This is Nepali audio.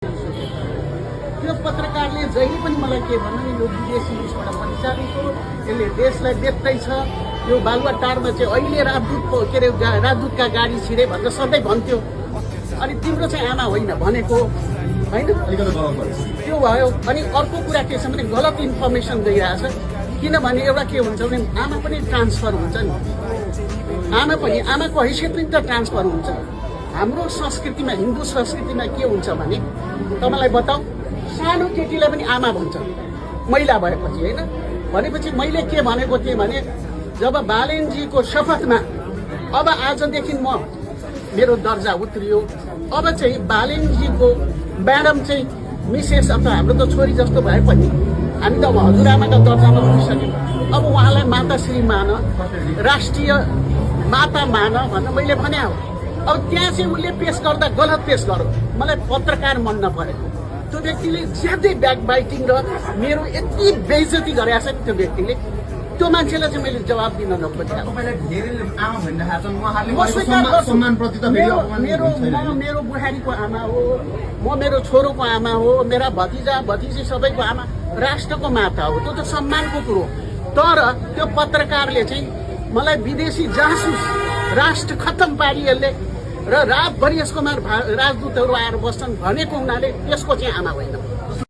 त्यो पत्रकारले जहिले पनि मलाई के भन्नु यो विदेशी उसबाट परिचालित हो, यसले देशलाई बेच्दैछ, यो बालुवाटारमा चाहिँ अहिले राजदूत के अरे राजदूतका गाडी छिरे भनेर सधैँ भन्थ्यो। अनि तिम्रो चाहिँ आमा होइन भनेको होइन, त्यो भयो। अनि अर्को कुरा के छ भने गलत इन्फर्मेसन दिइरहेछ, किनभने एउटा के हुन्छ भने आमा पनि ट्रान्सफर हुन्छ नि, आमाको हैसियत पनि त ट्रान्सफर हुन्छ। हाम्रो संस्कृतिमा, हिन्दू संस्कृतिमा के हुन्छ भने तपाईँलाई बताऊ, सानो केटीलाई पनि आमा भन्छ महिला भएपछि, होइन भनेपछि मैले के भनेको थिएँ भने जब बालेनजीको शपथमा अब आजदेखि मेरो दर्जा उत्रियो, अब चाहिँ बालेनजीको म्याडम चाहिँ मिसेस अथवा हाम्रो त छोरी जस्तो भए पनि हामी त अब हजुरआमाका दर्जामा पुगिसक्यौँ, अब उहाँलाई माताश्री मान, राष्ट्रिय माता मान भनेर मैले भने हो। अब त्यहाँ चाहिँ उसले पेश गर्दा गलत पेश गर्यो, मलाई पत्रकार मन नपरेको। त्यो व्यक्तिले ज्यादै ब्याक बाइटिङ र मेरो यति बेइज्जती गरेको छ नि त्यो व्यक्तिले, त्यो मान्छेलाई चाहिँ मैले जवाब दिन नखोजेको। मेरो बुहारीको आमा हो, म मेरो छोरोको आमा हो, मेरा भतिजा भतिजी सबैको आमा, राष्ट्रको माता हो, त्यो त सम्मानको कुरो। तर त्यो पत्रकारले चाहिँ मलाई विदेशी जासुस, राष्ट्र खत्तम पारी यसले र रातभरि यसकोमा राजदूतहरू आएर बस्छन् भनेको हुनाले त्यसको चाहिँ आमा होइन।